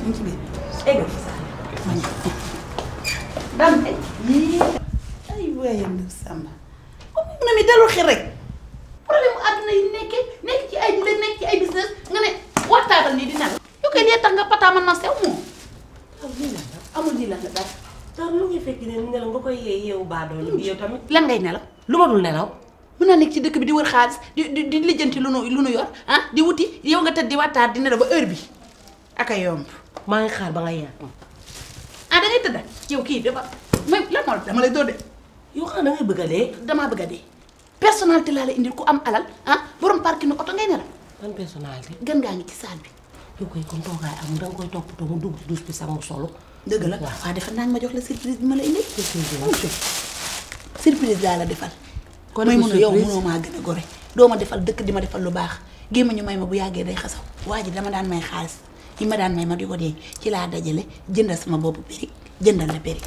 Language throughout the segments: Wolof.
mu ngi ci biir eggal fa saa man dam yii ay waaye ndu Samba comme mu ne mi dalul xel rek problème mu àdduna yi nekk ci ay jule nekk ci ay business nga ne waxtaatal nii di nelaw yow kay dee tax nga pataaman ma sew moom amul lii la nga dara tax lu ngi fekk ne nelaw nga koy yeewu baadoolo bi yow tamit lan ngay nelaw lu ma dul nelaw mën naa nekk ci dëkk bi di wër xaalis di lijjanti lu nu yor ah di wuti yow nga tëdd di waxtaan di nelaw ba heure bi ak a yomb maa ngi xaar ba nga yeew ah da ngay tëdd yow kii dafa may lan moo dama lay dóor de yow xam da ngay bëgg a dee damaa bëgg a dee personnalité laa la indil ku am alal ah borom parking oto ngay nelaw ban personnalité gën ngaa ngi ci salle bi yow koy kon toogaay am danga koy toppatoo mu dugg ci douche bi sax mu solo dëgg la waaw defe naa ma jox la surprise bi ma la indil surprise laa la defal kon may mun a yow munoo maa gën a gore doo ma defal dëkk di ma defal lu baax gémma ñu may ma bu yàggee day xasaw waa ji dama daan may xaalis yi ma daan may ma di ko dee ci laa dajale jëndal sama boppu périg jëndal la périg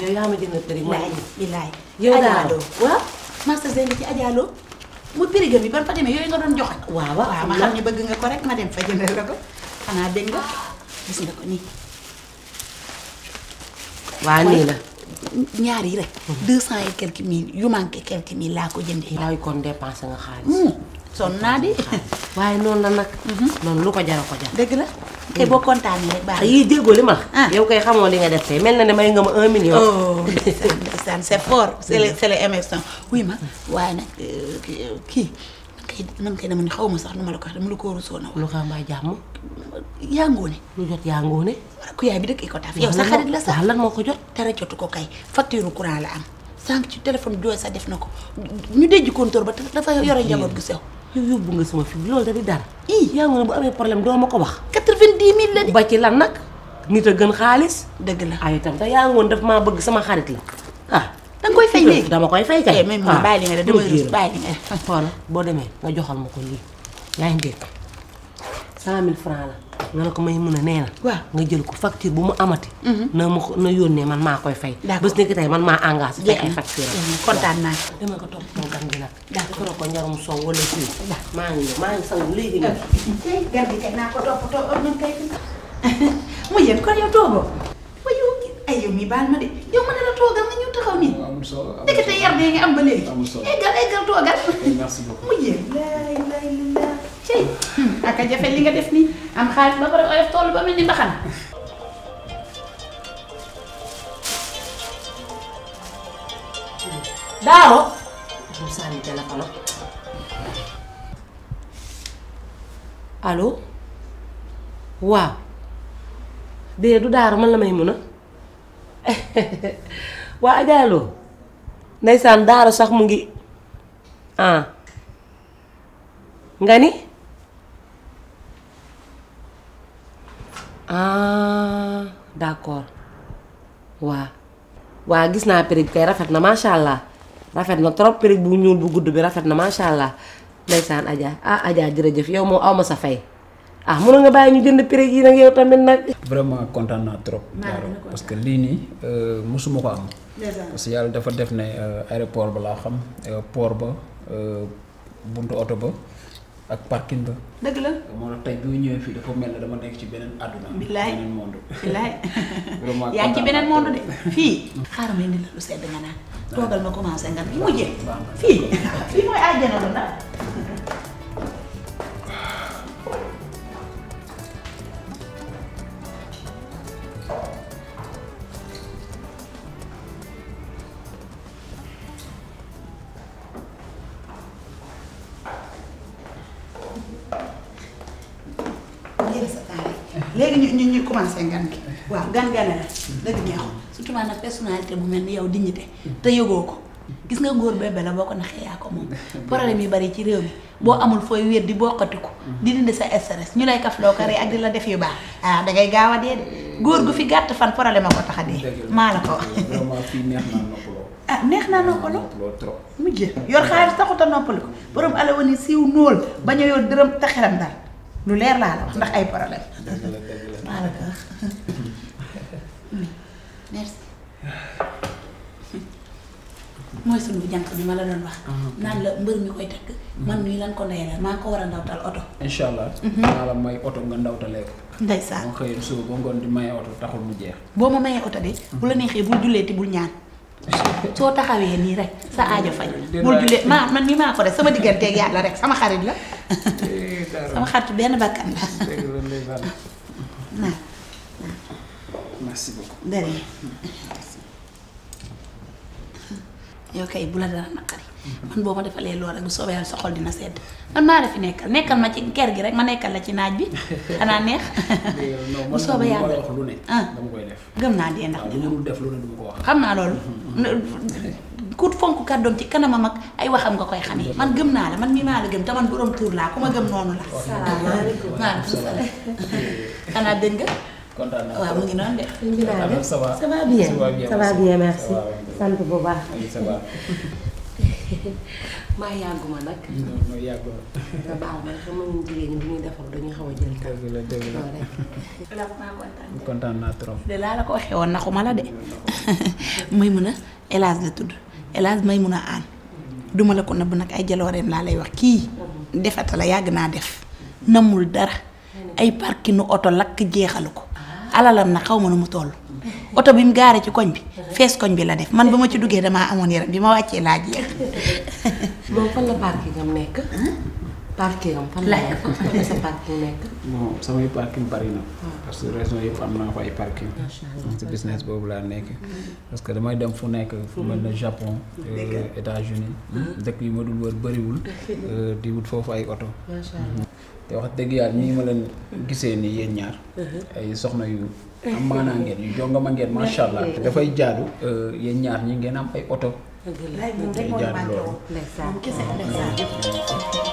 yow yaa ma jëndal périg laay bilaay yow daal waaw master Zeng ci ajaaloo mu périgam yi ban fa demee yooyu nga doon joxe waaw ma xam ne bëgg nga ko rek ma dem fa jëndal la ko xanaa dégg nga gis nga ko nii waa nii la ñaar yi rek 200 et quelques mille yu manqué quelques mille laa ko jëndee laaw kon dépensé nga xaalis sonn naa di waaye noonu la nag noonu lu ko jar ko jar dëgg la kay boo kontaanee rek baax yii déggoo li ma la yow kay xamoo li nga def tey mel na ne may nga ma 1 million ndeysaan c'est fort c'est les émotions oui ma waaye nag kii man kay dama ni xaw ma sax nu ma la ko wax dama la ko rusoo na lu xam mbaa jàmm yaa ngoone lu jot yaa ngoone ku yaay bi dëkk Icotaf yow sa xarit la sax lan moo ko jot dara jotu ko kay facture courant la am sànq ci téléphone jooy sax def na ko ñu déjji compteur ba dafa yore njaboot gu sew yow yóbbu nga sama fi loolu da di dara yaa ngoone bu amee problème doo ma ko wax 90 000 la di ba ci lan nag nit a gën xaalis dëgg la ay itam te yaa ngoone daf maa bëgg sama xarit la danga koy fay léegi dama koy fay kay même moom bàyyi li nga def damay rus bàyyi li nga def xoolal boo demee nga joxal ma ko lii yaa ngi dégg 100 000 francs la nga ne ko may mën a nee na waaw nga jël ko facture bu mu amati na ma ko na yónnee man maa koy fay bés ni ki tey man maa engagé fay ay facture kontaan naa dama ko topp moo gan gi nag defara ko njarum soow wala fii maa ngi ñëw maa ngi sangu léegi nag gan gi kay naa ko toppatoo man kay mu yéen kon yow toogoo wa yow ay yow mi baal ma de yow ma ne la toogal nga ñëw taxaw nii dëgg te yar dee nga am ba léegi eggal toogal merci beaucoup mu yéen laay la cey aka jafe li nga def nii am xaalis ba pare oyof toll ba mel ni mbaxana daaro mu sànni téléphone allo waaw dee du daaro man la may mun a waa ajaaloo ndeysaan daaro sax mu ngi nga ni d'accord waa gis naa périg kay rafet na macha allah rafet na trop périg bu ñuul bu gudd bi rafet na macha allah ndeysaan Adja Adja jërëjëf yow moo awma sa fay mën nga bàyyi ñu jënd périg yi nag yow tamit nag vraiment kontaan naa trop parce que lii nii mosuma ko am parce que yàlla dafa def ne aéroport ba laa xam port ba buntu oto ba ak parking ba dëgg la moo tax tey bi mu ñëwee fii dafa mel ne dama nekk ci beneen àdduna bilaay beneen monde bilaay vraiment yaa ngi ci beneen monde de fii xaaral ma indi la lu sedd nga naan toogal ma commencé nga bi mujjee fii mooy àjjana lu ndax léegi ñu commencé ngan gi waaw gan gane la dëgg neexu surtout nag personnalité bu mel ni yow dignité te yëgoo ko gis nga ngóor bébé la boo ko naxee yaa ko moom problème yi bari ci réew mi boo amul fooy wér di bokkatiku di dindi sa stress ñu lay kafloo ko rek ak di la def yu baax dangay gaaw a dee de góor gu fi gàtt fan problème a ko tax a dee maa la ko wax vraiment fii neex naa noppaloo neex naa noppaloo trop mujj yor xaalis taxut a noppalu ko borom alawa ni siiw nóol bañ a yor dërëm taxiram dal lu leer laa la wax ndax ay problème maa la ko wax merci mooy sunu jànq bi ma la doon wax. naan la mbër mi koy takk. man mii lan ko ndeyale maa ko war a ndawtal oto. incha allah. maa la may oto nga ndawtalee ko. ndeysaan moo xëy suba ba ngoon di maye oto taxul mu jeex. boo ma mayee oto de. bu la neexee bul julleeti bul ñaan. soo taxawee nii rek sa aajo faj. bul jullee man mii maa ko def sama digganteeg yàlla rek sama xarit la. sama xaritu benn bakkan la. naa. merci beaucoup. dërëjëf. yow kay bu la dara naqari. man boo ma defalee loolu rek bu soobee yàlla sa xol dina sedd man maa la fi nekkal ma ci kër gi rek ma nekkal la ci naaj bi xanaa neex. bu soobee yàlla wax lu ne dama koy def. gëm naa dee ndax dina lu def lu ne duma ko wax. xam naa loolu. ku fonk kàddoom ci kanamam ak ay waxam nga koy xamee man gëm naa la man mii maa la gëm te man borom tuur laa ku ma gëm noonu la. salaamaaleykum. maaleykum salaam. xanaa dégg nga. kontaan naa waaw mu ngi noonu de. ça va ça va bien ça va bien merci. sant bu baax. ça va. maa yàgguma nag. non yàgguma. nga baal ma xam nga ñun jigéen ñi bu ñuy defar dañuy xaw a jël temps. dëgg la dëgg la. kontaan naa trop. de laa la ko waxee woon naxuma la de Maymuna El Hadj la tudd El Hadj Maymuna aan duma la ko nëbb nag ay jalooreem laa lay wax kii defata la yàgg naa def namul dara ay parkinu oto lakk jeexalu ko alalam na xaw ma nu mu toll oto bi mu gaaree ci koñ bi fees koñ bi la def man ba ma ci duggee damaa amoon yaram bi ma wàccee laa jeex. moom fan la parking am nekk. parking am fan la nekk sa parking nekk. bon samay parking bari na. parce que région yëpp am naa fa ay parking. macha allah ci business boobu laa nekk. parce que damay dem fu nekk fu mel ne Japon. États-Unis dëkk yi ma dul wër bëriwul. di wut foofu ay oto. macha allah. te wax dëgg yàlla nii ma leen gisee nii yéen ñaar. ay soxna yu am maanaa ngeen yu jongama ngeen macha allah. te dafay jaadu yéen ñaar ñi ngeen am ay oto. dëgg la lay moom rek moo ñu manqué woon. ndeysaan. moom kese ndeysaan.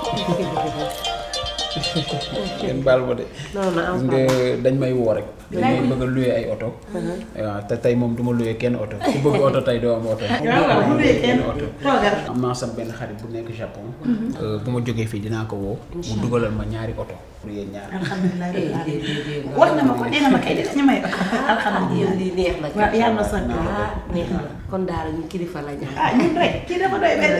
ngeen baal ma de. non non parce que dañ may woo rek. dañ may bëgg a loué ay oto. waaw te tey moom du ma loué kenn oto. ku bëgg oto tey doo am oto. waaw bu dee kenn oto. am naa sam benn xarit bu nekk Japon. bu ma jógee fii dinaa ko woo. mu dugalal ma ñaari oto. pour yéen ñaar. alhamdulilah wax na ma ko dina ma kay dina ñu may oto. alhamdulilah lii neex na. waaw yàlla na sant. neex na kon daal ñu kilifa la ñaan. ah ñun rek kii dafa doy benn.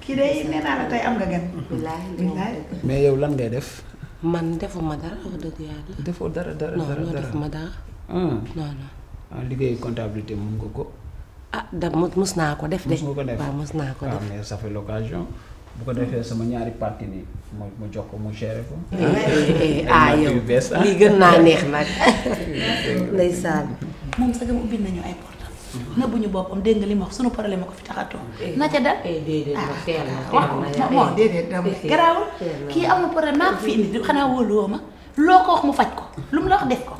kii day nee naa la tey am nga gan. wallaahi mais yow lan ngay def. man defuma dara wax dëgg yàlla. defoo dara dara non dara non dara. defuma dara. ah non non. liggéeyu comptabilité mun nga ko. ah da mus naa ko def de. Mus nga ko def waaw mus naa ko ah def. mais ça fait l'occasion bu ko defee sama ñaari parti nii mu jox ko mu géré ko. ah yow lii gën naa neex nag. ndeysaan. moom sax nga ubbil nañu ay portal. nëbbuñu boppam dégg nga li ma wax sunu problème ko fi taxatoo. na ca dal déedéet nag teel na wax moo déedéet dama garaawul kii am na problème maa ko fi indi xanaa wóoluwoo ma loo ko wax mu faj ko lu mu la wax def ko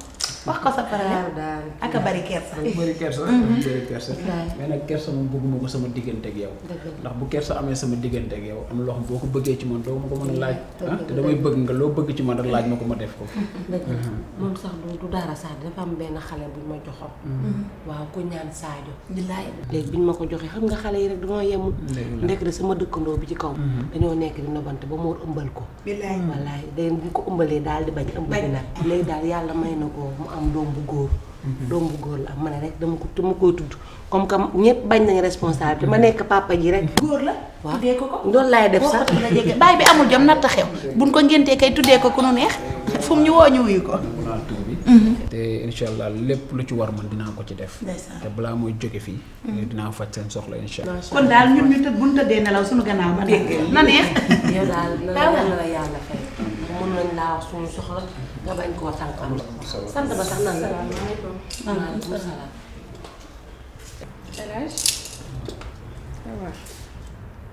wax ko sa problème daal ak a bari kersa. bëri kersa bëri kersa mais nag kersa moom bëgguma ko sama diggante ak yow ndax bu kersa amee sama diggante ak yow am na loo xam boo ko bëggee ci man doo ma ko mën a laaj te damay bëgg nga loo bëgg ci man rek laaj ma ko ma def ko moom sax du dara sax dafa am benn xale bu ma joxoon waaw ku ñaan Sadio billaay léegi bi ñu ma ko joxee xam nga xale yi rek dañoo yemul ndekk de sama dëkkandoo bi ci kaw dañoo nekk di nobante ba mu ëmbal ko billaay wallaay day bu ko ëmbalee daal di bañ ëmb bi nag léegi daal yàlla may na ko mu am doom bu góor doom bu góor la am ma ne rek dama koy tudd comme que ñëpp bañ nañu responsabilité ma nekk papa ji rek góor la waaw tuddee ko ko loolu laay def sax baay bi amul jom natt xew buñ ko ngéntee kay tuddee ko ku nu neex fu mu ñu woo ñu wuyu ko naa tur bi te incha allah lépp lu ci war man dinaa ko ci def te balaa mooy jóge fii dinaa faj seen soxla incha allah kon daal ñun ñu tëdd bu ñu tëddee nelaw suñu gannaaw ba na neex yow daal na la yàlla fay mën nañ laa wax suñu soxla nga bañ koo tànkal sant ba sax nan la maaleykum salaam El Hadj waaw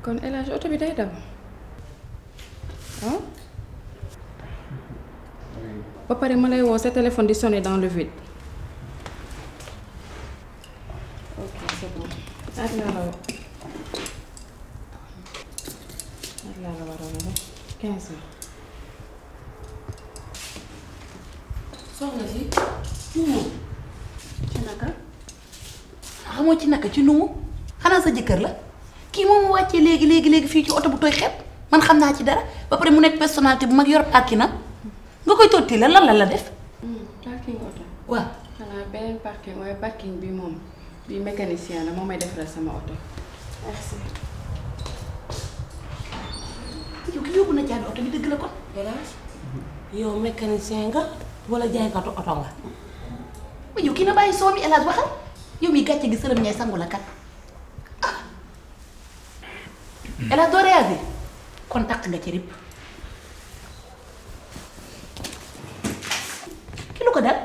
kon El Hadj oto bi day daw ah ba pare ma lay woo sa téléphone di sonner dans le vide ok c'est bon at laa la waroon a def 15 heures. soxna si ci naka xamoo ci naka ci numu xanaa sa jëkkër la kii moom mu wàccee léegi fii ci oto bu tooy xepp man xam naa ci dara ba pare mu nekk personnalité bu mag yor parking na nga koy totti la lan la def. parking oto. waaw xanaa beneen parking waaye parking bi moom bi mécanicien la moo may defaral sama oto. merci. yow ki yóbbu na caabi oto bi dëgg la kon. Elage yow mécanicien nga wala jaaykatu oto nga. mais yow kii na bàyyi soo mi El Hadj waxal yow mi gàcce gi sërëm ñay sangu la kat ah El Hadj doo réagir kon takk nga ci rip ki lu ko dal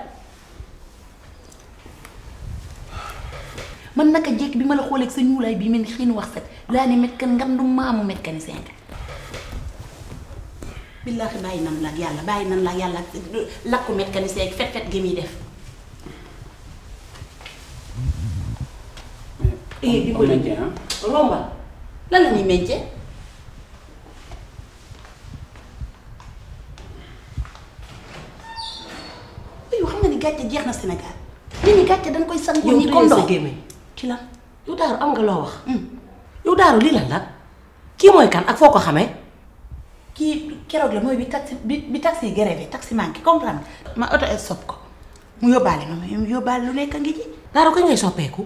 man naka jekk bi ma la xoolee ak sa ñuulaay bi mel ni xiinu wax set laa ne ngandu maamu mécanicien nga billaahi bàyyi nan la ak yàlla bàyyi nan la ak yàlla lakku mécanicien ak fet gi muy def. di ko meññee rombal lan la ñuy meññee yow xam nga ni gàcce jeex na Sénégal nit ñi gàcce dañ koy sangoo nii comme ndox ci lan yow Daaru am nga loo wax. yow Daaru lii lan la kii mooy kan ak foo ko xamee. kii keroog la mooy bi taxi grève taxi manqué comprendre ma auto stop ko mu yóbbaale ma mu yóbbaale lu nekk ngi ci. Daaru kañ ngay soppeeku.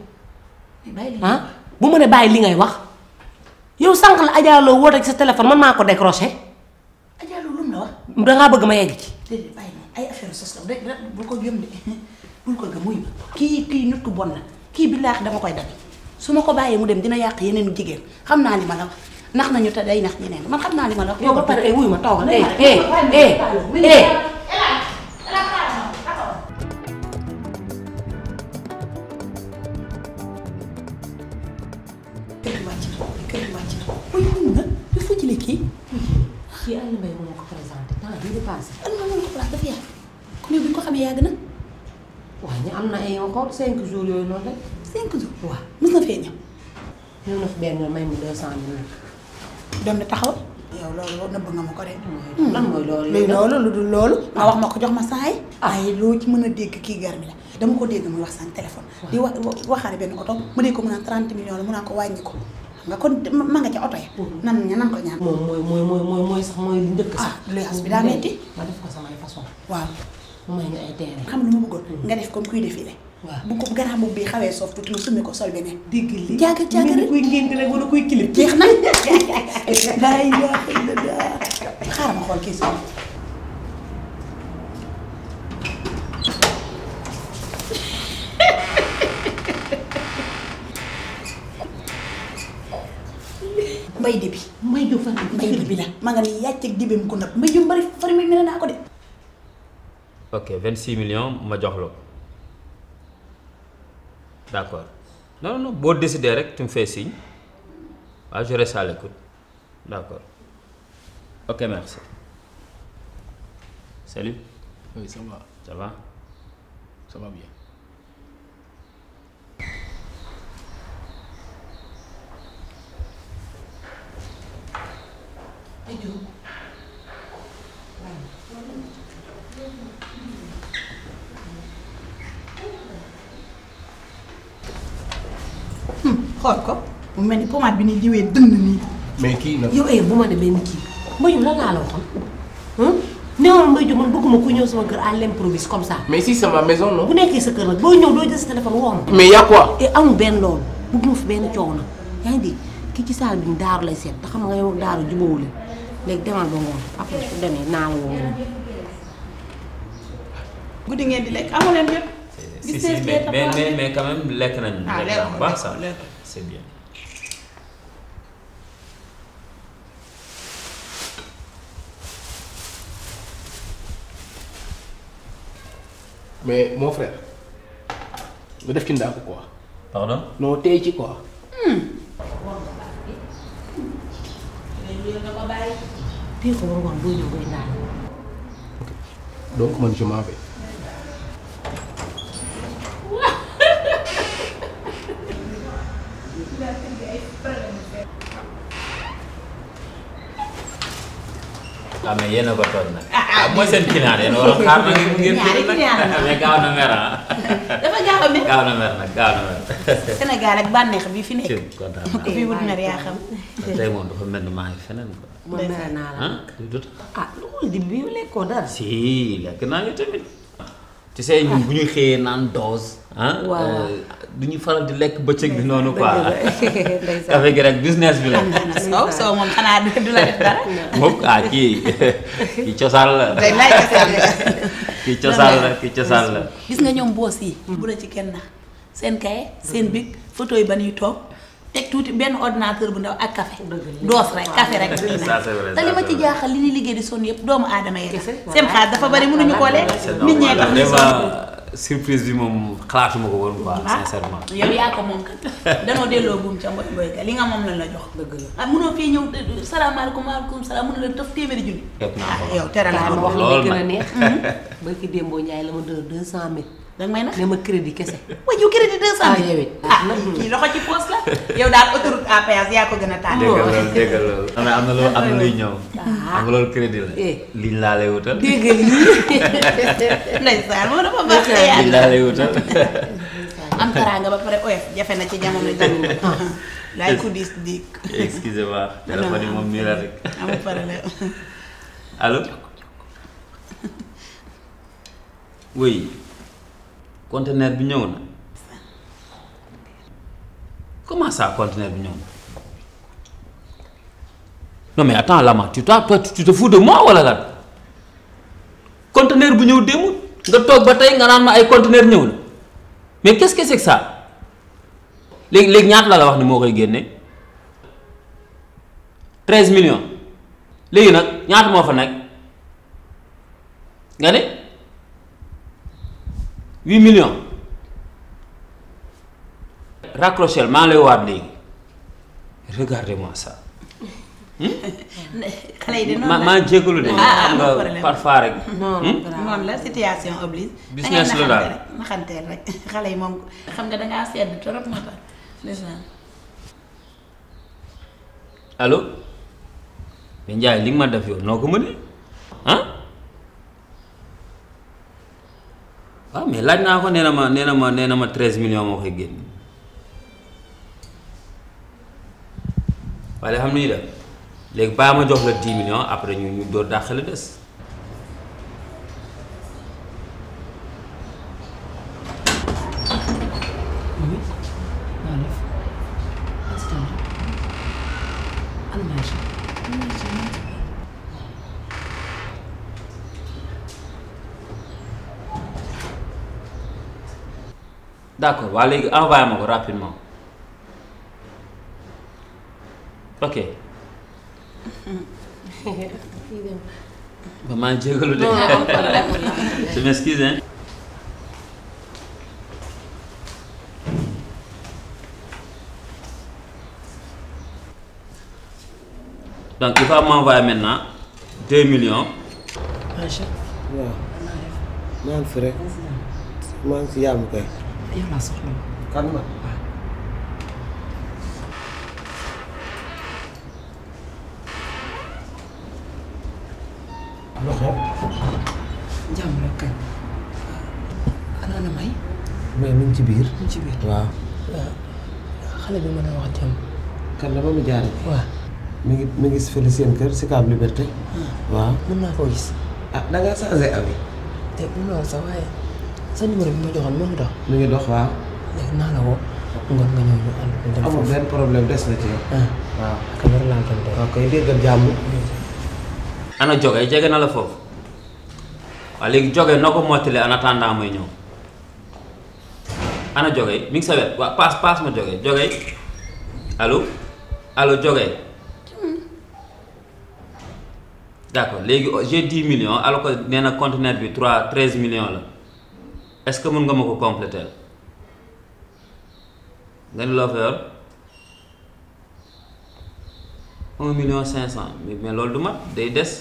ah bu ma ne bàyyi li ngay wax yow sànq la Adja Lo woote ci sa téléphone man maa ko décroché. Adja Lo lu mu la wax. dangaa bëgg ma yegg ci. déedéet bàyyi ma ay affaire sos la rek bul ko gëm de bul ko gëm muy ma kii nit ku bon la kii billaahi dama koy dabi su ma ko bàyyee mu dem dina yàq yeneen jigéen xam naa li ma la wax nax nañu te day nax ñeneen man xam naa li ma la wax. yow ba pare wuy ma toogal kii àll mbay moo ko présenté temps bii di passé. am na loolu ko place dafa yàgg kon yow bi ñu ko xamee yàgg na. waaw ñu am na ay encore 5 jours yooyu noonu rek. 5 jours waaw mës na fee ñëw. ñëw na fi benn may mu 200 000. dem na taxaw. yow loolu nëbb nga ma ko de. lan mooy loolu. luy loolu lu dul loolu. nga wax ma ko jox ma saay. ay loo ci mën a dégg kii gar mi la. dama ko dégg muy wax sànq téléphone. di waxaale benn oto mu dégg ko mu naan 30 millions la mu naan ko wàññi ko. nga kon ma nga ca oto ya. nan ko ñaan. mooy sax mooy li njëkk sax. luyaas bi daa metti. ma def ko samay façon. waaw. mu may ñu ay terrain. xam lu ma bëggoon. nga def comme kuy défilé. waaw bu ko garaam bi xawee soof tuuti nga summi ko sol beneen. dégg li jaagar rek kuy ngénte rek wala kuy kilib. jeex na. daa yaa xaaral ma xool kii si. mbay dibi. may ju fan mbay dibi la ma nga ni yàcc ak dibim ko nag mbay ju bari fari mi ne naa ko de. ok 26 millions ma jox la ko d'accord non boo décider rek tu me fais signe waaw je reste à l'écoute d'accord ok merci salut. oui ça va. ça va. ça va bien. xool ko mu mel ni pommade bi ni diwee dënn nii. mais kii nag. yow bu ma demee ni kii Mbaye lan laa la waxoon. néewoon Mbaye man bëgguma ku ñëw sama kër à l'improviste comme ça. mais si c'est ma maison non. bu nekkee sa kër nag boo ñëw doo jël sa téléphone woo ma. mais y'a quoi. amul benn loolu bëgguma fi benn coow nag yaa ngi dégg kii ci saal bi daaru lay seet te xam nga yow daaru jubóowu leen léegi demal ba ngoon après su demee naa la woo nga ñëw. guddi ngeen di lekk amu leen jot. si mais quand même lekk nañu. lekk bu baax sax c'est bien. mais mon frère nga def ci ndànk quoi. pardon. non tey ci quoi. bii ko war ngoon boo ñëw ngay naan. donc man je m'en vais. ah mais yéen a ko toog nag. mooy seen client yéen a war a xaar nag ngeen mais gaaw na mer ah. dafa gaaw a mer. gaaw na mer nag gaaw na mer. Sénégal ak bànneex bi fi nekk. kontaan ku fi wut mer yaa xam. tey moom dafa mel ni maa ngi feneen quoi. man mere naa la. ah loolu di bi lekkoo dara. si lekk naa ngi tamit. tu sais ñun bu ñu xëyee naan dose ah. waaw du ñu faral di lekk bëccëg bi noonu quoi. ndeysaan café gi rek business bi la. soo moom xanaa du la def dara. moom kii cosaan la. day laaj cosaan la. kii cosaan la. gis nga ñoom boos yi. bu la ci kenn nax seen kaye seen bic photo yi ba ñuy toog teg tuuti benn ordinateur bu ndaw ak café. doos rek café rek. ça c'est vrai te li ma ci jaaxal li ñuy liggéey di sonn yëpp doomu aadama yi la. seen xaar dafa bari mënuñu koo lekk. nit ñee tax ñu sonn. surprise bi moom xalaatuma ko woon quoi sincèrement. yow yaa ko moom kat danoo delloo buum ca mboy mboy ka li nga moom lañ la jox. dëgg la ah mënoo fii ñëw salaamaaleykum maaleykum salaam mënu la tëf téeméeri junni. képp naa ko yow tere daa naa ma ma wax wax. la lool gën a nag. neex barki démboo Njaay la ma dër 200 000 danga may nax ne ma crédit kese waaye yow crédit 200 000. yow it kii loxo ci poos la. yow daal autoroute à péage yaa ko gën a taal. dégg loolu. am na loolu am na luy ñëw. am nga loolu crédit la. liñ laa lay wutal. déggal lii ndeysaan moo dafa baax te liñ yàlla. laa lay wutal. am taraanga ba pare oyof jafe na ci jamono ji. laay ku diis di. excusez-moi. téléphone yi moom nii la rek. amul problème. allo. oui. conteneur bi ñëw na. comment ça conteneur bi ñëw na. non mais attends Lama tu te fous de moi wala lan. conteneur bu ñëw démb nga toog ba tey nga naan ma ay conteneur ñëw na mais qu'est-ce que c'est que ça. léegi ñaata la wax ni moo koy génne. 13 millions. léegi nag ñaata moo fa nekk. nga ne 8 millions. raccrochel maa lay waat léegi regardez-moi ça. xale yi de noonu la maa jégalu de. ah xam nga problème. parfois rek. noonu la situation oblige. business la daal naxanteel rek xale yi moom xam nga dangaa sedd trop moo tax. ndeysaan. allo. mais Ndiaye li nga ma def yow noo ko mënee ah. waaw mais laaj naa ko nee na ma 13 millions moo koy génn. waaye xam nañu def léegi baa ma jox la 10 millions après ñu door dàq la des. d'accord waa léegi envoyé ma ko rapidement ok. ba maa ngi jégalu de. je m'excuse hein. donc il va m'envoyer maintenant 2 millions. Aïcha waaw maa ngi fi rek maa ngi si yàmm kay. yow laa soxla kan ma. loxo. jàmm rek kañ ana na may mais mi ngi ci biir. mu ci biir waaw. xale bi mën a wax jàmm kan la ba mu jaaree. waaw mi ngi fële seen kër si Cap Liberté. waaw. mën naa koo gis ah da ngaa changé avis. te bu loolu sax waaye sa numéro bi ma joxoon moo ngi dox mi ngi dox waaw. léegi naa la woo ngoon nga ñëw ñu ànd ko dem amul foofu benn problème des na ci yow. waaw. ak war laa dem de waaw koy déggal jàmm. ana joge jege na la foofu waaw léegi joge noo ko mottalee en attendant mooy ñëw ana joge mi ngi sa wet waaw paas ma joge allo joge d'accord léegi j'ai 10 millions alors que nee na conteneur bi 13 millions la est-ce que mën nga ma ko compléter nga ni loo fa yor 1 million 500 mais loolu du mat day des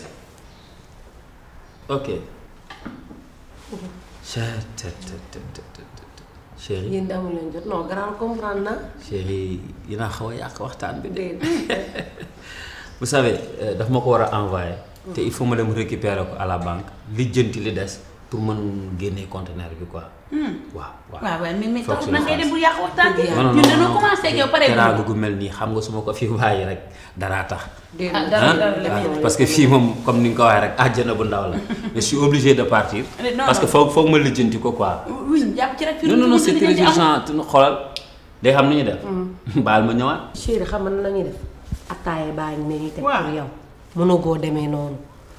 ok. chérie yéen amu leen jot non grand comprendre na chérie dinaa xaw a yàq waxtaan bi de. vous savez daf ma ko war a envoyer. te il faut ma dem récupérer ko à la banque lijjanti li des pour mën génne conteneur bi quoi. waaw mais tax na ngay dem bu yàq waxtaan bi. ñun dañoo commencé ak yow pare. teraanga gu mel nii xam nga su ma ko fi bàyyi rek daraa tax. parce que fii moom comme ni nga ko waxee rek àjjana bu ndaw la. je suis obligé de partir. parce que foog ma lijjanti ko quoi. oui jàpp ci rek. non c'est très urgent xoolal day xam ni ñu def. baal ma ñëwaat. chéri xam nga la ñuy def attaaye baa ngi ne ñuy teg pour yow mënoo koo demee noonu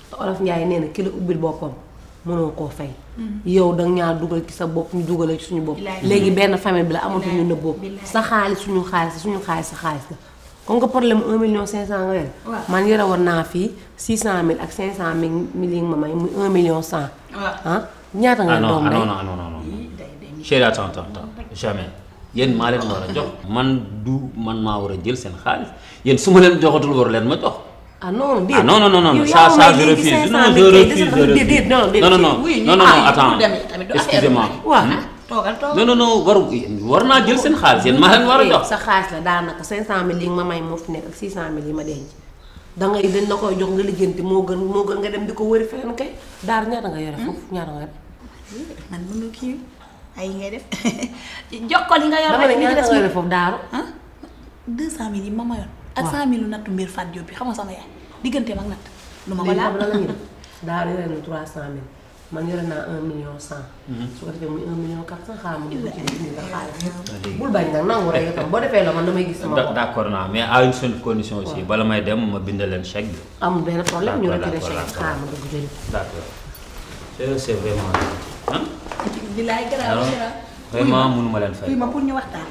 te Olof Njaay nee na ki la ubbil boppam mënoo koo fay. yow danga ñaar dugal ci sa bopp ñu dugal ci suñu bopp. léegi benn famille bi la amatu ñu nëbboo sa xaalis suñu xaalis sa xaalis la. comme que problème 1 million 500 nga yore. man yore woon naa fii 600 000 ak 500 000 yi ma may muy 1 million 100. ah ñaata nga doom day non chérie attends jamais yéen maa leen war a jox. man maa war a jël seen xaalis yéen su ma leen joxatul war leen ma jox. non déet non ça je refuse. non attends excusez-moi. non war naa jël seen xaalis yéen maa leen war a jox. sa xaalis la daanaka 500000 yi ma may moo fi nekk ak 600000 yi ma denc dangay dañ la koy jox nga lijjanti moo gën nga dem di ko wëri feneen kay daar ñaata nga yore foofu ñaata nga yore. man mënu kii ay ngay def jox ko li nga yor. dama ne ñaata nga yore foofu daaru. 200000 yi ma mayoon. ak 100000 nattu mbir Fatou Diop bi xam nga sama yaay digganteem ak natt. lu ma ko laal la ñuy def daaru yore na 300000 man yore naa 1 million 100. su ko defee muy 1 million 400 xaaral ma dugg ci indi nga xaalis. bul bañ nag nangu rek itam boo defee la man damay gis sama bopp. d'accord naa mais à une seule condition aussi bala may dem ma bindal leen chèque bi. amul benn problème ñu retiré chèque xaaral ma dugg jëli. d'accord c'est vraiment bilaay garaaw vraiment mënuma leen fay. ma pour ñu waxtaan.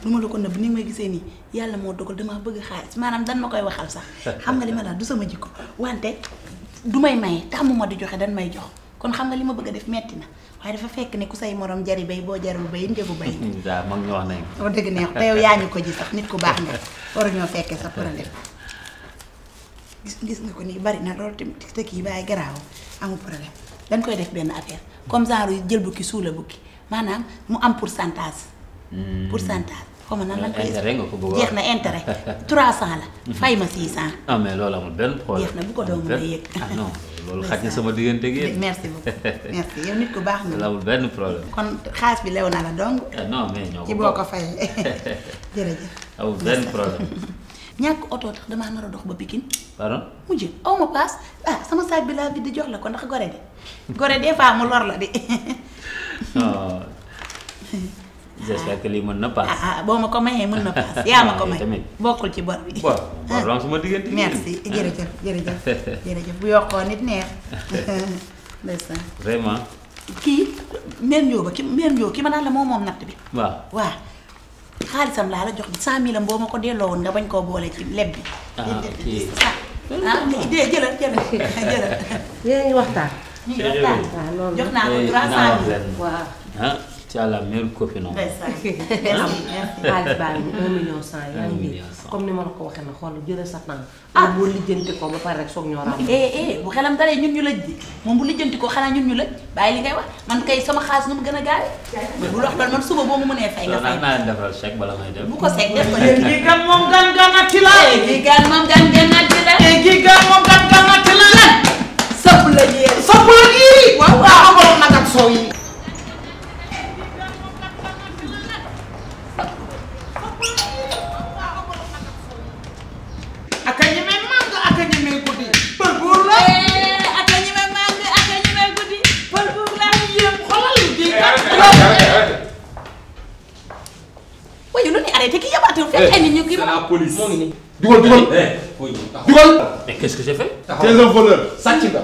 lu ma la ko nëbb ni nga may gisee nii yàlla moo dogal damaa bëgg xaalis maanaam dan ma koy waxal sax xam nga li ma daal du sama jikko wante du may maye tax mu ma di joxe dan may jox kon xam nga li ma bëgg a def metti na waaye dafa fekk ne ku say morom jari bay boo jarul bay njëgu bay. waaw mag ñu wax nañ ko. dëgg neex te yow yaa ñu ko ji sax nit ku baax nga waruñoo fekkee sa problème gis nga ko nii bari na loolu tamit te kii bàyyi garaaw amul problème dañ koy def benn affaire comme genre jël bukki suula bukki maanaam mu am pourcentage. pourcentage xaw ma nan lañ koy. intérêt nga ko bëgg jeex na intérêt 300 la. fay ma 600. ah mais loolu amul benn problème. jeex na bu ko doon mën a yëg. non loolu xaj na sama diggante gi. merci beaucoup merci yow nit ku baax nga. loolu amul benn problème. kon xaalis bi lew na la dong. non mais ñoo ko ci boo ko fayee jërëjëf. amul benn problème. ñàkk oto tax damaa nar a dox ba Pikine. pardon. mujj aw ma paas sama saag bi laa bi di jox la ko ndax gore de gore des fois mu lor la de. j'espère que lii mën na paas. boo ma ko mayee mën na paas yaa ma ko may bokkul ci bor bi. bon bon suma diggante. merci jërëjëf bu yokkoo nit neex. ndeysaan. vraiment. kii meen Njóoba ki ma naan la moom natt bi. waaw. xaalisam laa la jox 100000 am boo ma ko delloo woon nga bañ koo boole ci leb bi. jëlal. yéen ngi waxtaan. ñu ngi waxtaan jox naa ko 300000 waaw. ci àlla meilleure copine non. xaalis baa ngi 1 million 100 yaa ngi comme ni ma la ko waxee na xool jëlee sa temps. boo lijjanti ko ba pare rek soog ñoo ràmm. bu xelam dalee ñun ñu lëj di moom bu lijjanti ko xanaa ñun ñu lëj bàyyi li ngay wax man kay sama xaalis nu mu gën a gaawee. bu wax loolu man suba boo mu mënee fay nga fay. naa leen defal chèque bala may dem. bu ko seeg def ko kii gan moom gan-ganati la. kii gan moom gan-ganati la. kii gan moom gan-ganati la. sëpp la yéen. sëpp la yii. waaw amaloon nag ak soow yi. C'est la police. Dugal. Mais qu'est-ce que j'ai fait? Tu es un voleur. Sàcc nga.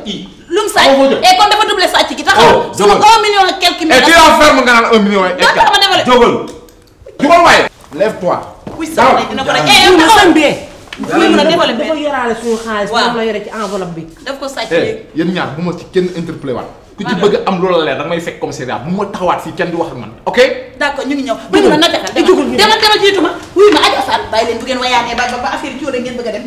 lu mu sàcc kon dafa doublé sàcc gi taxaw. sama 1 million ak quelques mille. Et tu enfermes nga naan 1 million et quelques. Dugal waaye. Lève-toi. oui sax dina ko rek. yow na sën bi. muy mën a développé dafa yoraale suñu xaalis. moom la yore ci enveloppe bi. daf ko sàcc léegi. yéen ñaar bu ma ci kenn interpellé waat. ku ci bëgg am loolu la leer danga may fekk commissariat bu ma taxawaat fii kenn du wax ak man ok. d'accord ñu ngi ñëw. demal jiitu ma. wuy ma Adja Fall bàyyi leen bu ngeen wayaanee ba affaire yi ngeen bëgg a dem.